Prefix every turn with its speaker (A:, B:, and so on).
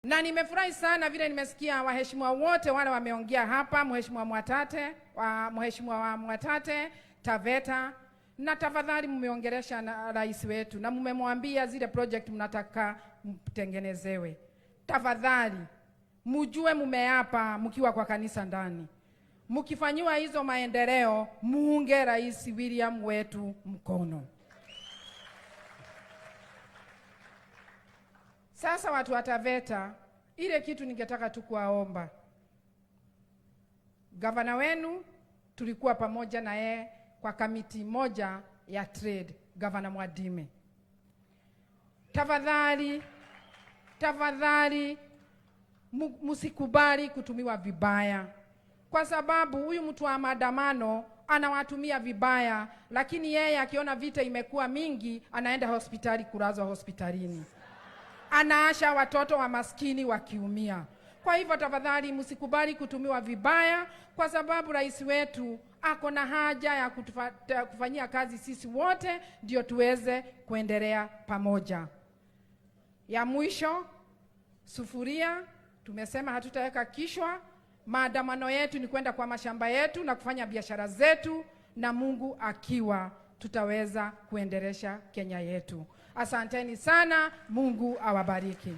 A: Na nimefurahi sana vile nimesikia waheshimiwa wote wale wameongea hapa, Mheshimiwa Mwatate, Mheshimiwa wa Mwatate, Taveta, na tafadhali mmeongelesha na rais wetu na mmemwambia zile project mnataka mtengenezewe. Tafadhali mjue mmeapa mkiwa kwa kanisa ndani, mkifanyiwa hizo maendeleo muunge Rais William wetu mkono. Sasa watu wa Taveta, ile kitu ningetaka tu kuwaomba, gavana wenu tulikuwa pamoja na yeye kwa kamiti moja ya trade, Gavana Mwadime, tafadhali tafadhali msikubali kutumiwa vibaya, kwa sababu huyu mtu wa maandamano anawatumia vibaya, lakini yeye akiona vita imekuwa mingi anaenda hospitali kulazwa hospitalini, anaasha watoto wa maskini wakiumia. Kwa hivyo tafadhali msikubali kutumiwa vibaya, kwa sababu rais wetu ako na haja ya kufanyia kazi sisi wote ndio tuweze kuendelea pamoja. Ya mwisho, sufuria tumesema hatutaweka kishwa. Maandamano yetu ni kwenda kwa mashamba yetu na kufanya biashara zetu, na Mungu akiwa tutaweza kuendelesha Kenya yetu. Asanteni sana, Mungu awabariki.